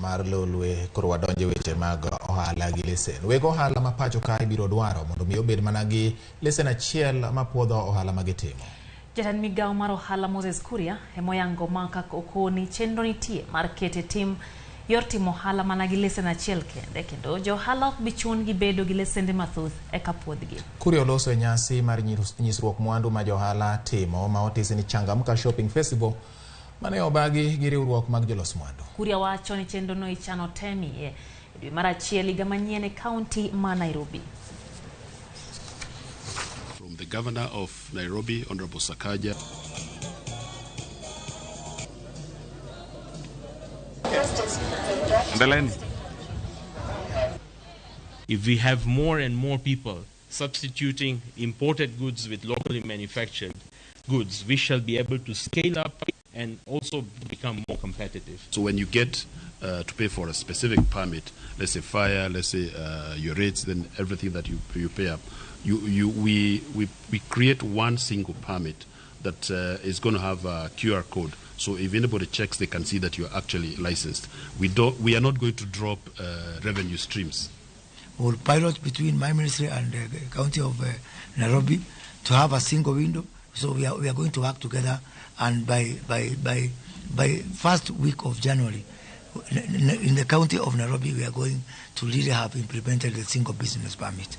Mar Lolwe koro wadonje weche mag ohala gi lesen. Weg ohala ma pacho ka ibiro dwaro mondo mi obed mana gi lesen achiel mapuodho ohala ma gitimo. Jatend migawo mar ohala Moses Kuria emoyango ma kaka okoni chenro nitie mar kete tim yor timo ohala mana gi lesen achiel kende kendo jo ohala ok bi chun gi bedo gi lesende mathoth eka puodhgi. Kuria oloso e nyasi mar nyisruok mwandu ma johala timo ma otisi ni Changamka Shopping Festival mane obagi gi riwruok mag jolos mwandu. Kuria wacho ni chenro no ichano temie e dwe mar achiel higa manyien e kaunti ma Nairobi. From the governor of Nairobi, Honorable Sakaja. Mbeleni. If we have more and more people substituting imported goods with locally manufactured goods, we shall be able to scale up and also become more competitive. So when you get to pay for a specific permit, let's say fire, let's say your rates, then everything that you pay up, we create one single permit that is going to have a QR code. So if anybody checks, they can see that you're actually licensed. We are not going to drop revenue streams. We'll pilot between my ministry and the county of Nairobi to have a single window. So we are going to work together, and by first week of January, in the county of Nairobi, we are going to really have implemented the single business permit.